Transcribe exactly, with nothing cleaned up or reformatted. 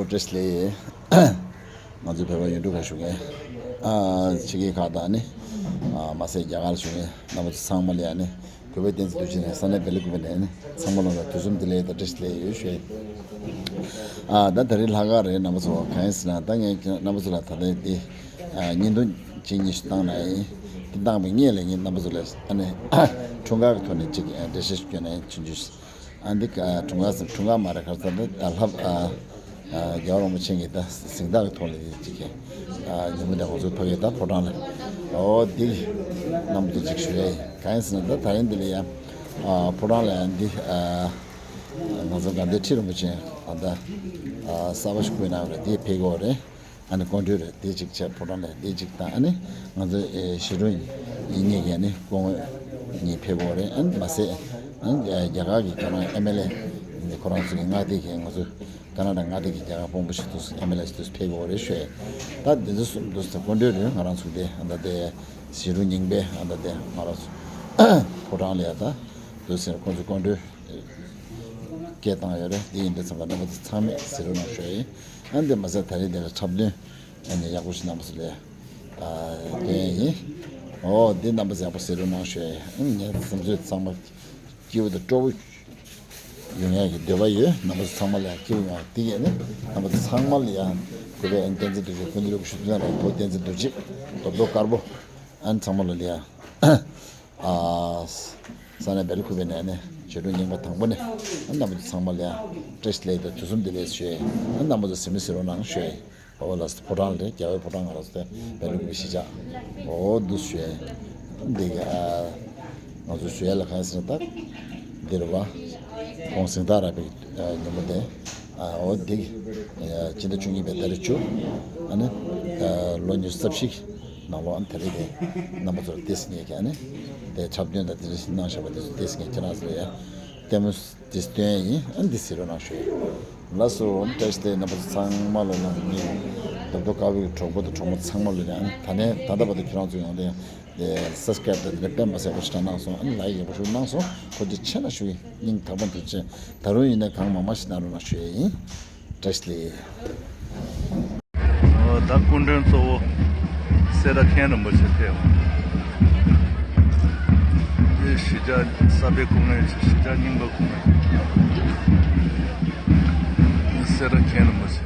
བཀྲ་ཤིས་བདེ་ལེགས། ང་ཚོའི་བོད་པ་ཡུལ་གྲུ་ཁག་བཞུགས་མཁན། ཨ། ཕྱི་རྒྱལ་ཁག་དང་ནི། ཨ། མ་ཟད་རྒྱ་གར་བཞུགས་མཁན་རྣམ་པ་ཚོ་ཚང་མ་ལ་ཡང་ནི། གུས་པས་བསྟན་འཛིན་རྡོ་རྗེ་ནས་ས་གནས་བོད་ལ་གུས་པ་ནས་ནི། ཚང་མ་ལ་དུས་གསུམ་བདེ་ལེགས་དང་བཀྲ་ཤིས་བདེ་ལེགས་ཡོད་ཞུ། ཨ། ད་ད་རེས་ལྷག་དཀར་རེད། རྣམ་པ་ཚོ་གང་ཡིན་ཟེར་ན། ད་ངས་རྣམ་པ་ཚོ་ལ་ད་ལྟ་འདི། ཨ། བརྙན་ཐུང་གཅིག་གཉིས་ཤིག་བཏང་ན་ཡིན། འདི་བཏང་བའི་སྔོན་ལ་ངས་རྣམ་པ་ཚོ་ལ་ཨ་ནི་འཁྲུངས་སྐར་གྱི་ཐོག་ནས་གཅིག་འགྲེལ་བཤད་ཞིག་སྐྱོན་ན་ཡིན། ཆུང་ཆུང་ཞིག་ཨ། འདི་ཀ་འཁྲུངས་སྐར་ཟེར། འཁྲུངས་སྐར་མ་རེད། ཁ་སང་འདི་ད་ལྷ། ཨ། ཨ། རྒྱལ་བ་རིན་པོ་ཆེ་གི་ད་གཟེངས་རྟགས་ཀྱི་ཐོག་ལ་འདི་གཅིག་གི། ཨ། ཉིན་མོ་འདི་ང་ཚོ་ཕ་གི་ད་ཕོ་བྲང་ལ། འོ་འདི་རྣམ་པ་ཚོ་གཅིག་ཞུ་ཡ་ཡིན། གང་ཡིན་ཟེར་ན་ད་ད་རིང་འདི་ལ་ཡ། ཨ། ཕོ་བྲང་ལ་ཡ་འདི། ཨ། ང་ཚོ་དགའ་ལྡན་ཁྲི་རིན་པོ་ཆེ་ཨ་ད། ཨ། གསར་པ་ཞིག་བསྐོས་གནང་བ་རེད། འདི་ཕེབས་ཀྱི་ཡོད་རེད། ཨ་ནི་སྐུ་མགྲོན་རེད། དེ་གཅིག་བྱས། ཕོ་བྲང་ལ་དེ་གཅིག་དང་། ཨ་ནི་ང་ཚོའི་ཨེ་ཞི་ཀྲུང་ཡིན་གཉིས་ཀྱིས་ནི་སྐུ་ངོ་གཉིས་ཕེབས་ཀྱི་ཡོད་རེད། ཨ་ནི་མ་ཟད། ཨ་ནི་རྒྱ་གར་གྱི་ཁོ་རང་ཨེམ་ཨེལ་ཨེ་ནི་ཁོ་རང་ཚོ་གི་མངའ་སྡེ་གི། ང་ཚོ་ཀ་ན་ཌ་མངའ་སྡེ་གི་རྒྱ་གར་དཔོན་པོ་ཞིག་ཏུ་ཨེམ་ཨེལ་ཨེ་ཞིག་ཏུ་ཕེབས་ཀྱི་ཡོད་རེད་ཞུ། ད་དེ་ཚོ་གསུམ་དུ་སྐུ་མགྲོན་རེད། ང་རང་ཚོ་དེ་ཨ་ད་དེ་ཞི་ཀྲུང་རྙིང་པའི་ཨ་ད་དེ་ང་རང་ཚོ་ཕོ་བྲང་ལ་ཡ་ད་དུ་ཟེར་ཁོང་ཚོ་སྐུ་མགྲོན་སྐད་བཏང་ཡོད་རེད། དེ་ཡིན་དུས་ཙམ་པ་རྣམ་པ་ཚོ་ཚང་མས་གཟིགས་རོགས་གནང་ཞུ་ཡིན། ཨ་འདི་མ་ཟད་ད་རེས་འདི་ལ་འཁྲབ་སྟོན་ཨ་ནི་ཡག་པོ་ཞིག་རྣམ་པ་ཚོ་ལ་ཨ་སྟོན་ཡིན། འོ་འདི་རྣམ་པ་ཚོ་ཡག་པོ་གཟིགས་རོགས་གནང་ཞུ་ཡིན། ཨ་ངའི་བསམ་ཚུལ་ཚང་མ་སྐྱིད་པོ་དང་སྤྲོ་པོ་ཡོང་ཡག་གི་འདོད་པ་ཡོད། རྣམ་པ་ཚོ་ཚང་མ་ལ་སྐྱིད་པོ་ཡོང་ཡག་དེ་གས་ནི་རྣམ་པ་ཚོ་ཚང་མ་ལ་ཡང་གུས་པས་ཨ་ནི་བསྟན་འཛིན་རྡོ་རྗེ་སྐུ་མདུན་ལ་ཞུ་དོན་ལ་བོད་བསྟན་འཛིན་རྡོ་རྗེ་རྡོབ་རྡོབ་དཀར་པོ་ཨ་ནི་ཚང་མ་ལ་ལ་ཡང་། ཨ། ས་གནས་བོད་ལ་གུས་པའི་ནས་ནི་ཞི་ཀྲུང་རྙིང་པ་དང་པོ་ནས་ཨ་རྣམ་པ་ཚོ་ཚང་མ་ལ་ཡང་བཀྲ་ཤིས་བདེ་ལེགས་དང་དུས་གསུམ་བདེ་ལེགས་ཞུ་ཡིན། ཨ་རྣམ་པ་ཚོ་གཟིགས་མོ་གཟིགས་རོགས་གནང་ཞུ་ཡིན། འོ་ལགས་སོ། ཕོ་བྲང་རེད། རྒྱལ་བའི་ཕོ་བྲང་། ང་རང་ཚོ་བོད་ལ་གུས་པའི་གཞིས་ཆགས། འོ་འདུག་ཞུ་ཡིན། འདི་ག་ཨ་ང་ཚོ་ཞུ་ཡ་ལ་གང་ཟེར་ན་ད་འདི་རེད་བ། ཁོང་གཟེངས་རྟགས་རག་པའི་ཨ་ཉིན་མོ་དེ། ཨ་འོ་འདི་ག་ཨ་སྤྱི་ཟླ་བཅུ་གཉིས་པའི་ཏ་རིག་བཅུ། ཨ་ནི་ཨ་ལོ་ཉི་ཤུ་རྩ་བཞི་ནང་ལོགས་ཨ་ནི་ད་རེས་དེ་རྣམ་པ་ཚོར་ཏོག་ཙམ་ངས་ཀྱང་ཨ་ནི་དེ་འཁྲབ་སྟོན་དང་དེ་འདྲ་ཞིག་གནང་བཞག་པ་དེ་ཚོ་ཏོག་ཙམ་ངས་ཁྱེད་རང་ཚོ་ལ་ཡ་ལྟད་མོ་དེ་སྟོན་ཡིན། ཨ་ནི་འདི་གཟིགས་རོགས་གནང་ཞུ་ཡིན། ལགས་སོ། བཀྲ་ཤིས་བདེ་ལེགས། རྣམ་པ་ཚོ་ཚང་མ་ལ་ལ་ངས་རྡོབ་རྡོབ་དཀར་པོའི་གྲོགས་པོ་དང་གྲོགས་མོ་ཚང་མ་ལ་ཡ་ཨ་ནི་ད་ནས་ད་ལྟ་བར་དུ་ཁྱེད་རང་ཚོ་ཡོང་དེ། ཨེ་སབ་སི་ཀ་རེབ་དང་དེ་འདྲ་དཔེ་མ་སྲིད་པོ་ཞིག་གནང་སོང་། ཨ་ནི་ལའིག་ཡག་པོ་ཞིག་གནང་སོང་། ཐུགས་རྗེ་ཆེ་གནང་ཞུ་ཡིན། སྙིང་ཐག་པ་ནས་ཐུགས་རྗེ་ཆེ། ད་རུང་ཡིན་ན་གང་མང་མང་ཞིག་གནང་རོགས་གནང་ཞུ་ཡ་ཡིན། བཀྲ་ཤིས་བདེ་ལེགས། ཨོ་ད་སྐུ་མགྲོན་གཙོ་བོ་སེ་ར་མཁན་རིན་པོ་ཆེ་ཕེབས། འདི་གཞིས་ཆགས་གསར་པའི་སྐུ་ངོ་ཆེ། གཞིས་ཆགས་རྙིང་པ་སྐུ་ངོ་ཆེ། སེ་ར་མཁན་རིན་པོ་ཆེ།